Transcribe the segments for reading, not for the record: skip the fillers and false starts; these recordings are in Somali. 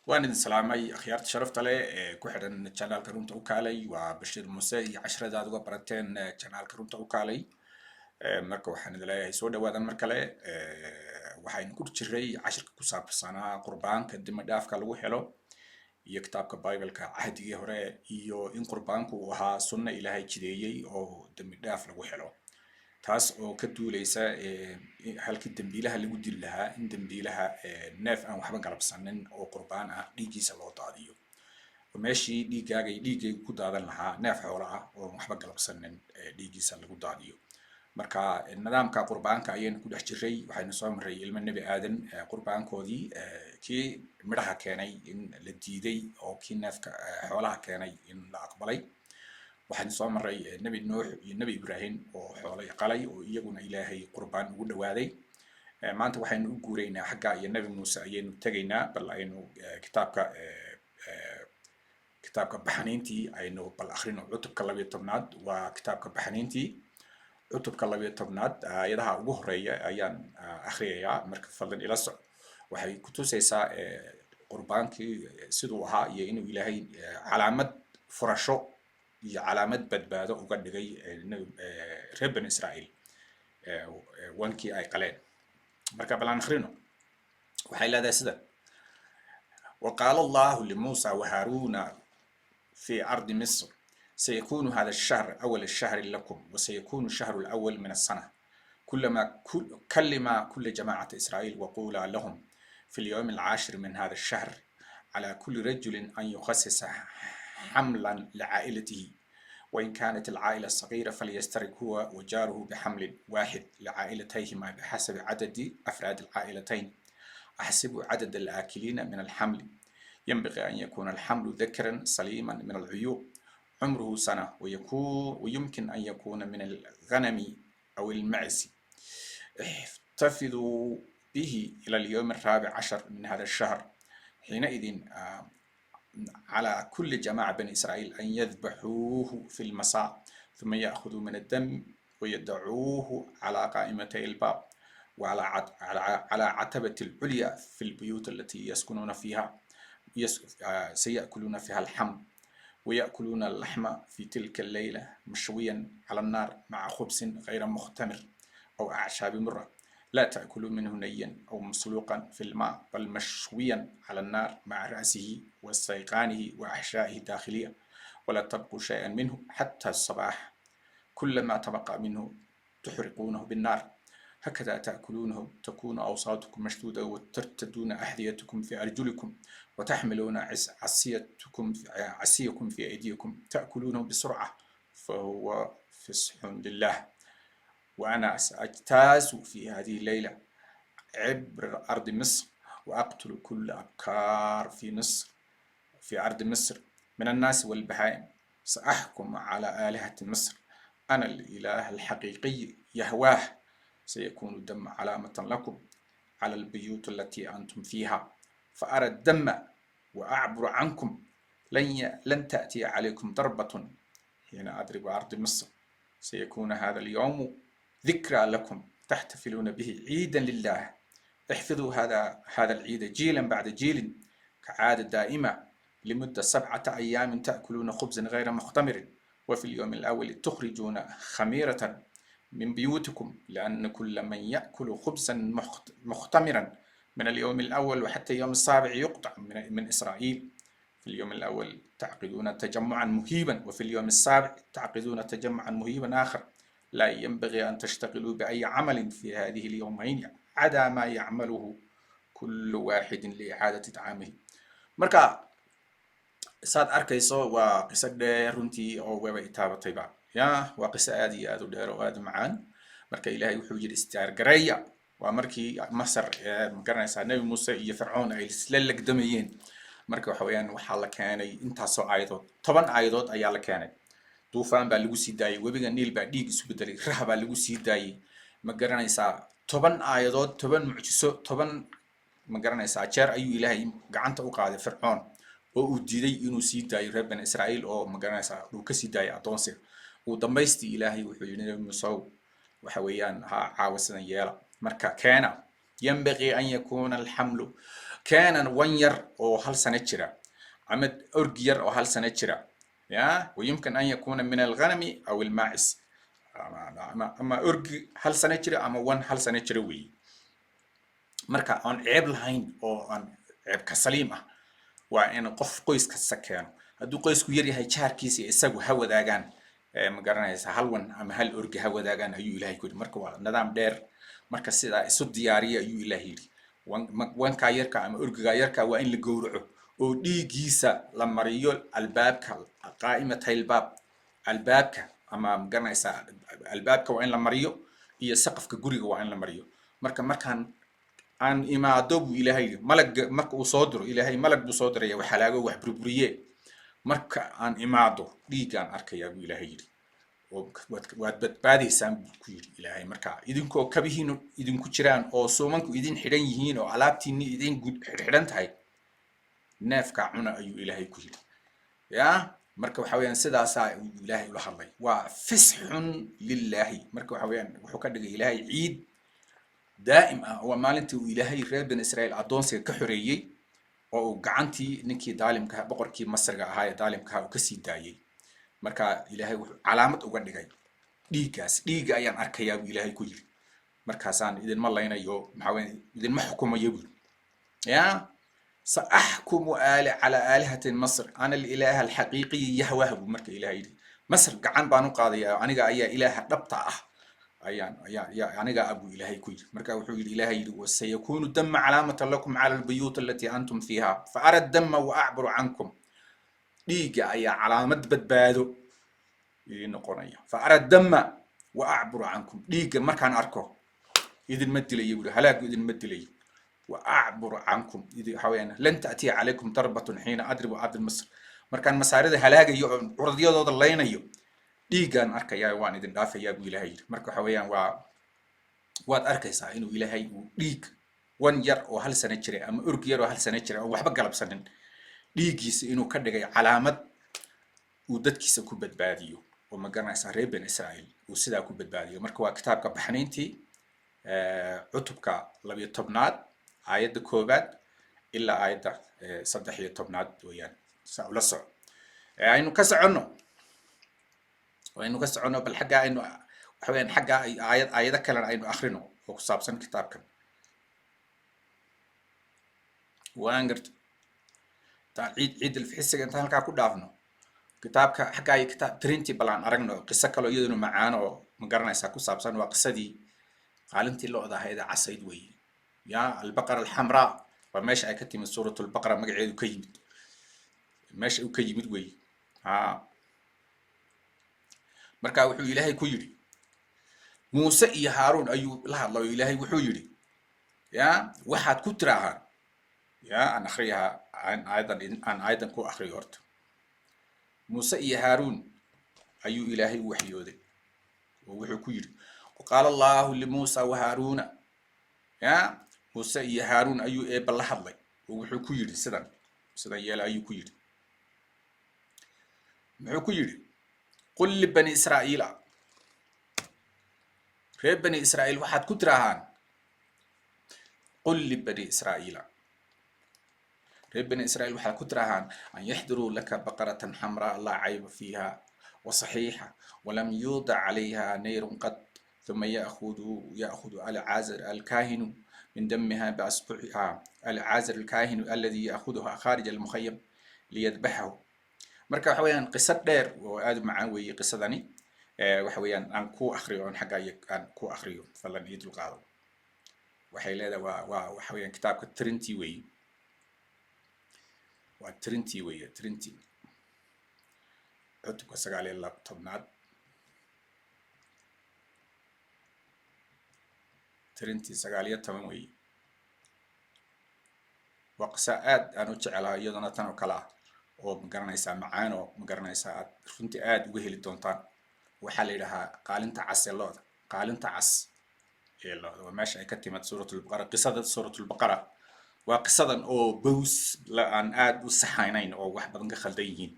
Waan idin salaamay, akhyaarta sharafta leh ee ku xidhan channelka Runta u Kaalay. Waa Bashiir Muuse iyo casharada aad uga barateen channelka Runta u Kaalay. Marka waxaan idin leeyahay soo dhawaada mar kale. Waxaynu ku jiray cashirka ku saabsanaa qurbaanka dimi dhaafka lagu helo iyo kitaabka Bibleka cahdigii hore, iyo in qurbaanku uu ahaa sunno Ilaahay jideeyey oo dembi dhaaf lagu helo, taas oo ka duuleysa halkii dembiilaha lagu dili lahaa in dembiilaha neef aan waxba galabsanin oo qurbaan ah dhiiggiisa loo daadiyo, meeshii dhiiggaaga iyo dhiiggaygu ku daadan lahaa neef xoolo ah oo waxba galabsanin dhiiggiisa lagu daadiyo. Marka nidaamka qurbaanka ayaynu ku dhex jiray. Waxaynu soo maray ilmo Nebi Aadan qurbaankoodii, kii midhaha keenay in la diiday oo kii neefka xoolaha keenay in la aqbalay. Waxaynu soo maray Nebi Nuux iyo Nebi Ibraahim oo xoolay qalay oo iyaguna Ilaahay qurbaan ugu dhawaaday. Maanta waxaynu u guuraynaa xagga iyo Nebi Muuse ayaynu tegaynaa. Bal aynu kitaabka Baxniintii aynu bal akhrino cutubka 12aad. Waa kitaabka Baxniintii, cutubka 12aad, aayadaha ugu horeeya ayaan akhriyayaa. Marka fadlan ila soc. Waxay kutusaysaa qurbaankii siduu ahaa iyo inuu Ilaahay calaamad furasho iyo calaamad badbaado uga dhigay reer Bani Israa'iil wankii ay qaleen. Marka bal aan akhrino. Waxay leedahay sida: وقال الله لموسى وهارون في أرض مصر: سيكون هذا الشهر أول الشهر لكم، وسيكون الشهر الأول من السنة. كلما كل كلم كل جماعة إسرائيل وقولا لهم: في اليوم العاشر من هذا الشهر على كل رجل أن يخصص حملا لعائلته، وإن كانت العائلة صغيرة فليشترك هو وجاره بحمل واحد لعائلتيهما بحسب عدد أفراد العائلتين. أحسبوا عدد الآكلين من الحمل. ينبغي أن يكون الحمل ذكرا سليما من العيوب، عمره سنة، ويكون ويمكن أن يكون من الغنم أو المعز. احتفظوا به إلى اليوم 14 من هذا الشهر، حينئذ على كل جماعة بني إسرائيل أن يذبحوه في المساء، ثم يأخذوا من الدم ويضعوه على قائمتي الباب وعلى على عتبة العليا في البيوت التي يسكنون فيها. سيأكلون فيها الحمل، ويأكلون اللحم في تلك الليلة مشويا على النار مع خبز غير مختمر أو أعشاب مرة. لا تأكلوا منه نيا أو مسلوقا في الماء، بل مشويا على النار مع رأسه وسيقانه وأحشائه الداخلية، ولا تبقوا شيئا منه حتى الصباح. كل ما تبقى منه تحرقونه بالنار. هكذا تأكلونه، تكون أوساطكم مشدودة وترتدون أحذيتكم في أرجلكم وتحملون عصيكم في أيديكم. تأكلونه بسرعة، فهو فصح لله. وأنا سأجتاز في هذه الليلة عبر أرض مصر وأقتل كل أبكار في مصر، في أرض مصر، من الناس والبهائم. سأحكم على آلهة مصر. أنا الإله الحقيقي يهواه. سيكون الدم علامة لكم على البيوت التي أنتم فيها، فأرى الدم وأعبر عنكم، لن تأتي عليكم ضربة حين أضرب أرض مصر. سيكون هذا اليوم ذكرى لكم تحتفلون به عيدا لله. احفظوا هذا العيد جيلا بعد جيل كعادة دائمة. لمدة 7 أيام تأكلون خبزا غير مختمر، وفي اليوم الأول تخرجون خميرة من بيوتكم، لأن كل من يأكل خبزا مختمرا من اليوم الأول وحتى اليوم السابع يقطع من إسرائيل. في اليوم الأول تعقدون تجمعا مهيبا، وفي اليوم السابع تعقدون تجمعا مهيبا آخر. لا ينبغي أن تشتغلوا بأي عمل في هذه اليومين عدا ما يعمله كل واحد لإعادة طعامه. Marka saad arkayso, waa qiso dheer runtii oo weba itaabatayba ya. Waa qiso aad iyo aad u dheer oo aad u macaan. Marka Ilaahay wuxuu yidhi: istiyaargareeya. Waa markii Masar, ma garanaysaa, Nebi Muuse iyo Fircoon ay isla legdamayeen. Marka waxa weeyaan waxaa la keenay intaasoo aayadood, 10 aayadood ayaa la keenay. Duufaan baa lagu sii daayey, webiga Niil baa dhiig isu bedelay, raha baa lagu sii daayey, ma garanaysaa? 10 aayadood, 10 mucjiso, 10, ma garanaysaa, jeer ayuu Ilaahay gacanta u qaaday Fircoon oo uu diiday inuu sii daayo reer Bani Israa'iil oo, ma garanaysaa, uu kasii daayay addoonsiga. Ugu dambaystii Ilaahay wuxuu yidhi: Nebi Muusow, waxa weeyaan ha caawa sidan yeela. Marka keena ينبغي أن يكون الحمل. Keenan wan yar oo hal sano jira ama orgi yar oo hal sano jira. Ya, wayumkin an yakuna min alghanami aw almacis, ama orgi hal sano jira ama wan hal sano jira weeye. Marka aan ceeb lahayn oo aan ceeb ka saliim ah waa in qof qoys kasta keeno. Hadduu qoysku yar yahay, jaarkiisa isagu ha wadaagaan, ma garanaysa, hal wan ama hal orgi ha wadaagaan, ayuu Ilahay ku yidhi. Marka waa nidaam dheer. Marka sidaa isu diyaariya, ayuu Ilahay yidhi. Wankaa yarka ama orgigaa yarka waa in la gowraco oo dhiiggiisa la mariyo albaabka, qaa'imatay albaab, albaabka ama, ma garanaysaa, albaabka waa in la mariyo iyo saqafka guriga waa in la mariyo. Marka markaan aan imaado, buu Ilaahay yidhi, malag marka uu soo diro Ilaahay, malag buu soo diraya wax halaago, wax burburiye. Marka aan imaado, dhiiggaan arkayaa, buu Ilaahay yidhi, oo waad badbaadaysaan, buu ku yidhi Ilaahay. Marka idinkoo kabihiinu idinku jiraan oo suumanku idin xidhan yihiin oo alaabtiinni idin xidhxidhan tahay, neefkaa cuna, ayuu Ilaahay ku yidhi. Ya, marka waxa weeyaan sidaasaa uu Ilaahay ula hadlay. Waa fisxun lillaahi. Marka waxa weeyaan wuxuu ka dhigay Ilaahay ciid daa'im ah. Waa maalintii uu Ilaahay reer Bani Israa'iil addoonsiga ka xoreeyey oo uu gacantii ninkii daalimka, boqorkii Masriga ahaa ee daalimka ahaa, uu kasii daayey. Marka Ilaahay wuxuu calaamad uga dhigay dhiiggaas. Dhiigga ayaan arkayaa, buu Ilaahay ku yidhi, markaasaan idinma laynayo, maxaa weeye, idinma xukumayo, buu ya. Saaxkumu aali calaa aalihati Masr, ana alilaaha alxaqiiqiyi Yahwah, buu marka Ilahay yidhi. Masr gacan baan u qaadayaa, aniga ayaa ilaaha dhabta ah, ayaan ayaa ayaa aniga ah, buu Ilaahay ku yidhi. Marka wuxuu yidhi, Ilaahay yidhi: wasayakunu dama calaamatan lakum cala albuyuut alatii antum fiiha, fa ara dama wa acburu cankum. Dhiigga ayaa calaamad badbaado idin noqonaya. Fa ara dama wa acburu cankum, dhiigga markaan arko idinma dilayo, buri, halaagu idinma dilayo. Wa acburu cankum, waxa weeyaan lan ta'tiya calaykum darbatun xiina adribu ardi Masr. Markaan Masaarida halaagayo oo curadyadooda laynayo, dhiiggaan arkayaa, waan idin dhaafayaa, buu Ilaahay yidhi. Marka waxa weeyaan waad arkaysaa inuu Ilaahay uu dhiig wan yar oo hal sano jiray ama org yar oo hal sano jiray oo waxba galabsanin dhiiggiisa inuu ka dhigay calaamad uu dadkiisa ku badbaadiyo oo, ma garanaysaa, reer Bani Israa'iil uu sidaa ku badbaadiyo. Marka waa kitaabka Baxnayntii, cutubka 12aad, aayadda 1aad ilaa aayadda 13aad weeyaan. Saa ula soco. Aynu ka soconno bal xaggaa aynu, waxa weeyaan, xaggaa aayado kalena aynu akhrino oo ku saabsan kitaabkan. Waan garta, intaan ciid alfixisiga intaan halkaa ku dhaafno kitaabka xaggaa iyo kitaab tirintii, bal aan aragno qiso kaloo iyaduna macaan oo, ma garanaysaa, ku saabsan. Waa qisadii qaalintii lo'da ahayd ee casayd weeye, ya, albaqara alxamraa. Waa meesha ay ka timid Suurat Albaqara, magaceedu ka yimid, meesha uu ka yimid weeye. Ha, marka wuxuu Ilaahay ku yidhi, Muuse iyo Haaruun ayuu la hadlay oo Ilaahay wuxuu yidhi, ya, waxaad ku tiraahaan, ya, aan akhriyaha, aan aayadan ku akhriyo horta. Muuse iyo Haaruun ayuu Ilaahay u waxyooday oo wuxuu ku yidhi: waqaala Allahu limuusa wa Haaruuna. Ya, Muuse iyo Haaruun ayuu Eebba la hadlay oo wuxuu ku yidhi sidan yeela, ayuu ku yidhi. Muxuu ku yidhi? Qul libani Israa'iila, reer Bani Israa'iil waxaad ku tiraahaan. Qul libani Israa'iila, reer Bani Israa'iil waxaad ku tiraahaan: an yaxdiruu laka baqaratan xamraa laa cayba fiiha wasaxiixa walam yuudac calayha nayrun qad, ثم يأخذ العازر الكاهن من دمها بأصبعها، العازر الكاهن الذي يأخذها خارج المخيم ليذبحه. Marka waxa weeyaan qiso dheer oo aad u macaan weeye qisadani. Waxa weeyaan aan ku akriyo, aan xagga aan ku akriyo, fadlan ii dulqaado. Waxay leedahay waa waxa weeyaan kitaabka tirintii weeye, waa tirintii weeye, tirintii, cutubka 19aad, tirintii 19 weeye. Waa qiso aad aan u jecelahay iyaduna, tan oo kale ah oo, ma garanaysaa, macaan oo, ma garanaysaa, aad runtii aad uga heli doontaan. Waxaa la yidhahaa qaalinta cas ee lo'da, qaalinta cas ee lo'da. Waa meesha ay ka timid Suuratulbaqara, qisada Suuratulbaqara. Waa qisadan oo bows la aan aad u saxaynayn oo wax badan ka khaldan yihiin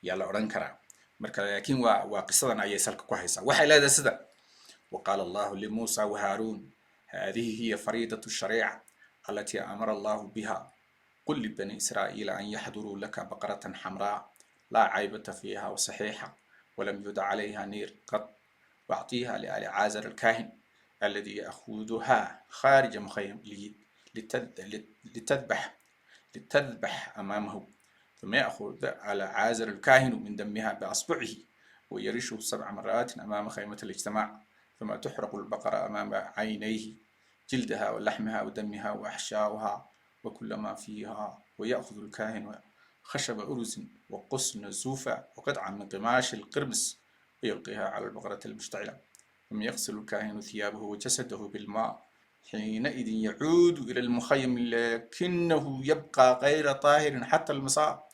yaa la odhan karaa marka, laakiin waa qisadan ayay salka ku haysaa. Waxay leedahay sida: وقال الله لموسى وهارون هذه هي فريضة الشريعة التي أمر الله بها. قل لبني إسرائيل أن يحضروا لك بقرة حمراء لا عيبة فيها وصحيحة ولم يدع عليها نير قط، واعطيها لألعازر الكاهن الذي يأخذها خارج مخيم لتذبح أمامه، ثم يأخذ ألعازر الكاهن من دمها بأصبعه ويرشه 7 مرات أمام خيمة الاجتماع، ثم تحرق البقرة أمام عينيه، جلدها ولحمها ودمها وأحشاؤها وكل ما فيها، ويأخذ الكاهن خشب أرز وقصن زوفة وقطعة من قماش القرمز ويلقيها على البقرة المشتعلة، ثم يغسل الكاهن ثيابه وجسده بالماء، حينئذ يعود إلى المخيم لكنه يبقى غير طاهر حتى المساء.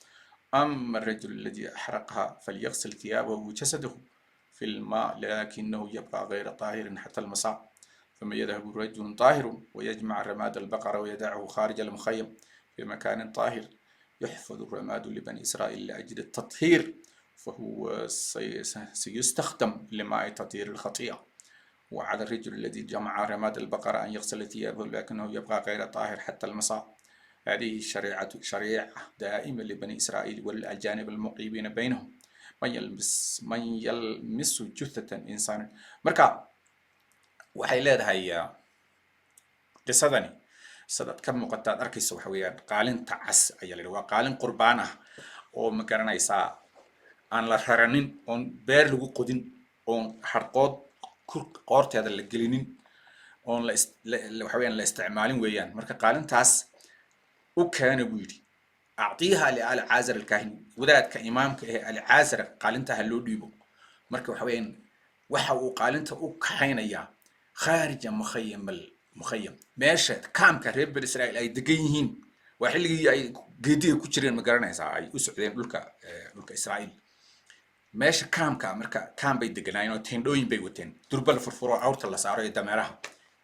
أما الرجل الذي أحرقها فليغسل ثيابه وجسده في الماء لكنه يبقى غير طاهر حتى المساء. ثم يذهب رجل طاهر ويجمع رماد البقرة ويدعه خارج المخيم في مكان طاهر، يحفظ الرماد لبني إسرائيل لأجل التطهير، فهو سيستخدم لماء تطهير الخطيئة. وعلى الرجل الذي جمع رماد البقرة أن يغسل ثيابه لكنه يبقى غير طاهر حتى المساء. هذه شريعة دائمة لبني إسرائيل والأجانب المقيمين بينهم، من يلمس جثة إنسان. Marka waxay leedahay qisadani, sidaad ka muuqata aad arkayso, waxa weeyaan qaalinta cas ayaa la yidhi. Waa qaalin qurbaan ah oo, ma garanaysaa, aan la raranin, oon beer lagu qodin, oon harqood qoorteeda la gelinin, oon la waxa weeyaan la isticmaalin weeyaan. Marka qaalintaas u keena buu yidhi, أعطيها لألعازر الكاهن, wadaadka imaamka ee Alcaazar qaalinta ha loo dhiibo. Marka waxa weeyaan waxa uu qaalinta u kaxaynayaa خارج مخيم المخيم, meesha kaamka reer bani Israa'iil ay degan yihiin. Waa xilligii ay geediga ku jireen, ma garanaysaa, ay u socdeen dhulka Israa'iil, meesha kaamka. Marka kaam bay deganaayeen oo teendhooyin bay wateen, durba la furfuro, awrta la saaro iyo dameeraha,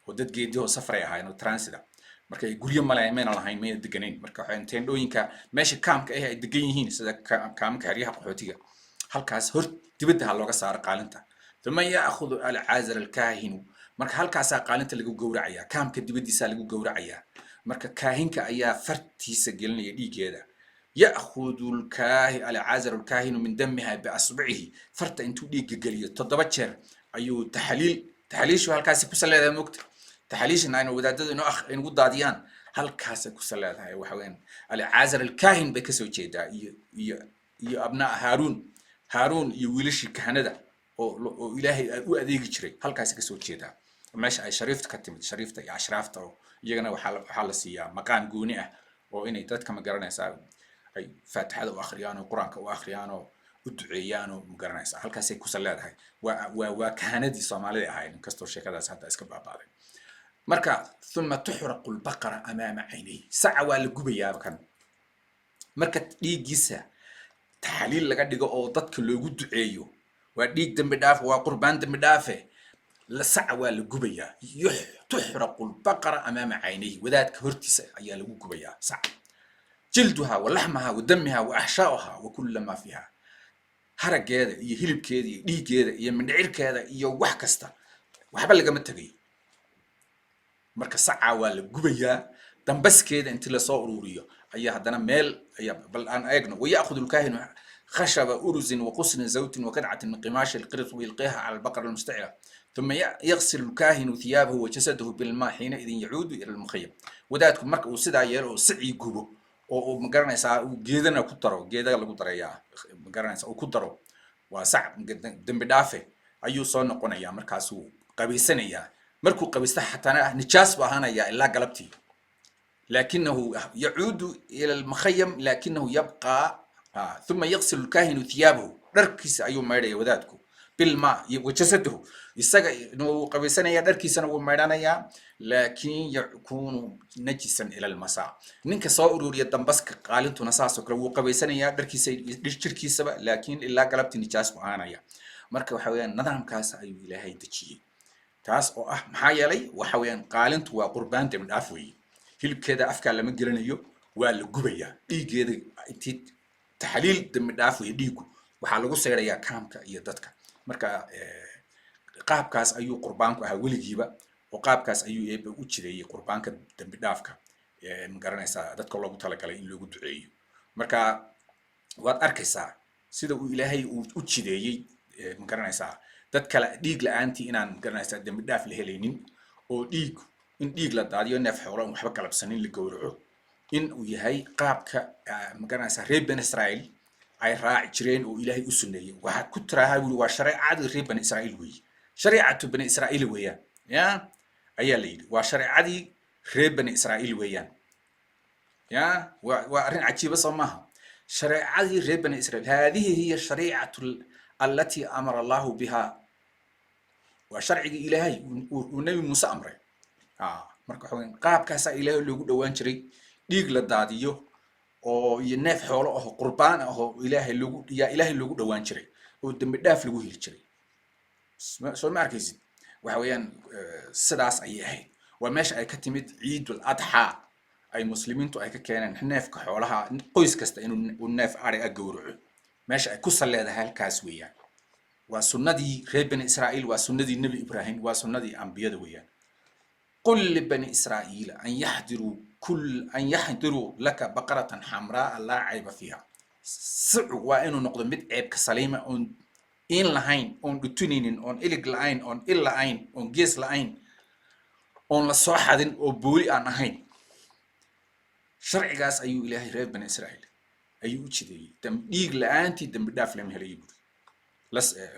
oo dad geediyahoo safaray ahaayeen oo transida. Marka guryo male mayna lahayn, mayna deganayn. Marka waxay teendhooyinka meesha kaamka ah ay degan yihiin, sida kaamka xeryaha qaxootiga, halkaas hor dibadda ha looga saaro qaalinta. ثم يأخذ ألعازر الكاهن, marka halkaasaa qaalinta lagu gowracayaa, kaamka dibaddiisaa lagu gowracayaa. Marka kaahinka ayaa fartiisa gelinaya dhiiggeeda. يأخذ ألعازر الكاهن من دمها بأصبعه, farta intuu dhiigga geliyo 7 jeer ayuu taxaliil. Taxaliishu halkaasi ku saleedahay, mogta taxaliishana aynu wadaadadu inoo inugu daadiyaan, halkaasay ku saleedahay. Waxa weeyaan ألعازر الكاهن bay kasoo jeedaa iyo أبناء هارون, Haaruun iyo wiilashii kahanada oo Ilaahay u adeegi jiray, halkaasi kasoo jeedaa. Meesha ay shariifta ka timid, shariifta iyo ashraafta, oo iyagana waxaa la siiyaa maqaan gooni ah oo inay dadka, ma garanaysaa, ay faatixada u akhriyaan oo Qur-aanka u akhriyaan oo u duceeyaan oo, ma garanaysaa, halkaasay kusa leedahay. Waa kahanadii Soomaalida ahayd, inkastoo sheekadaas hadda iska baabaaday. Marka ثم تحرق البقرة أمام عينيه, saca waa la gubayaaba kan. Marka dhiiggiisa taxliil laga dhigo oo dadka loogu duceeyo, waa dhiig dembi dhaaf, waa qurbaan dembi dhaafe, la saca waa la gubayaa. تحرق البقرة أمام عينيه, wadaadka hortiisa ayaa lagu gubayaa sac, جلدها ولحمها ودمها وأحشاؤها وكل ما فيها, haraggeeda iyo hilibkeeda iyo dhiiggeeda iyo mindhicirkeeda iyo wax kasta, waxba lagama tegayo. Marka sacaa waa la gubayaa, dambaskeeda intii lasoo ururiyo ayaa haddana meel ayaa. Bal aan eegno. ويأخذ الكاهن خشب أرز وغصن زوف وقطعة من قماش القرمز ويلقيها على البقرة المشتعلة، ثم يغسل الكاهن ثيابه وجسده بالماء، حينئذ يعود إلى المخيم. Wadaadku marka uu sidaa yeelo oo sicii gubo oo uu, ma garanaysaa, uu geedana ku daro, geeda lagu darayaa, ma garanaysaa, uu ku daro, waa sac dembi dhaafe, ayuu soo noqonayaa. Markaasuu qabaysanayaa. Markuu qabaysta xatana nijaas buu ahaanayaa ilaa galabtii. لكنه يعود إلى المخيم لكنه يبقى ثم يغسل الكاهن ثيابه, dharkiisa ayuu maydhaya wadaadku, بالماء وجسده, isaga inuu qabaysanaya, dharkiisana wuu maydhanayaa, لكن يكون نجسا إلى المساء. Ninka soo ururiya dambaska qaalintuna saasoo kale wuu qabaysanayaa, dharkiisa, jirkiisaba, laakiin ilaa galabtii nijaas buu ahaanaya. Marka waxa weeyaan nidaamkaas ayuu Ilaahay dejiyey, taas oo ah, maxaa yeelay, waxa weeyaan qaalintu waa qurbaan dembi dhaaf weeye. Hilibkeeda afkaa lama gelinayo, waa la gubayaa. Dhiiggeeda intii taxliil dembi dhaaf weeye dhiiggu, waxaa lagu seyrayaa kaamka iyo dadka. Marka qaabkaas ayuu qurbaanku ahaa weligiiba, oo qaabkaas ayuu Eebbe u jireeyey qurbaanka dembi dhaafka. Ma garanaysaa, dadka loogu talagalay in loogu duceeyo. Marka waad arkaysaa sida uu Ilaahay uu u jideeyey, ma garanaysaa, dad kale dhiig la-aantii inaan, ma garanaysaa, dembi dhaaf la helaynin, oo dhiig in dhiig la daadiyo, neef xoolo aan waxba galabsanin la gowraco, in uu yahay qaabka, ma garanaysaa, reer Bani Israa'iil ay raaci jireen oo Ilaahay u suneeyey. Waxaad ku tiraahaa buri, waa shareecadii reer Bani Israa'iil weeye, shariicatu Bani Israa'iil weeyaan ya ayaa la yidhi, waa shareecadii reer Bani Israa'iil weeyaan. Ya, waa arrin cajiiba, soo maaha? Shareecadii reer Bani Israa'iil, هذه هي الشريعة التي أمر الله بها, waa sharcigii Ilaahay uu Nebi Muuse amray. Marka waxa weyan qaabkaasaa Ilaahay loogu dhowaan jiray, dhiig la daadiyo oo iyo neef xoolo aho qurbaan aho Ilaahay loogu, yaa Ilaahay loogu dhowaan jiray oo dembi dhaaf lagu heli jiray. Soo ma arkaysid? Waxa weeyaan sidaas ayay ahayd. Waa meesha ay ka timid Ciidul Adxaa, ay Muslimiintu ay ka keeneen neefka xoolaha, qoys kasta inuu uu neef ari a gowraco. Meesha ay ku salleedahay halkaas weeyaan. Waa sunnadii reer Bani Israa'iil, waa sunnadii Nebi Ibraahim, waa sunnadii ambiyada weeyaan. قل لبني إسرائيل أن يحضروا لك بقرة حمراء لا عيب فيها. Sicu waa inuu noqdo mid ceebka saliima, oon iin lahayn, oon dhutunaynin, oon ilig la-ayn, oon il la-ayn, oon gees la-ayn, oon la soo xadin oo booli aan ahayn. Sharcigaas ayuu Ilaahay reer Bani Israa'iil ayuu u jideeyey. Dhiig la-aantii dembi dhaaf lama helayo buuri.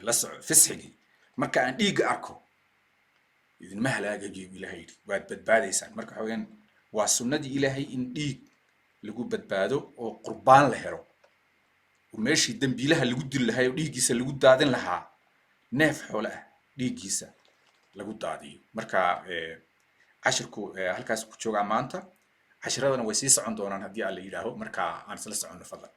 La soco fisxigii, marka aan dhiigga arko idinma halaagayo, Ilaahay yidhi, waad badbaadaysaan. Marka waxa weeyaan waa sunnadii Ilaahay in dhiig lagu badbaado oo qurbaan la helo, oo meeshii dembiilaha lagu dili lahaa oo dhiiggiisa lagu daadin lahaa, neef xoole ah dhiiggiisa lagu daadiyo. Marka cashirku halkaas ku joogaa maanta. Cashiradana way sii socon doonaan haddii Alla yidhaaho. Marka aan isla soconno, fadlan.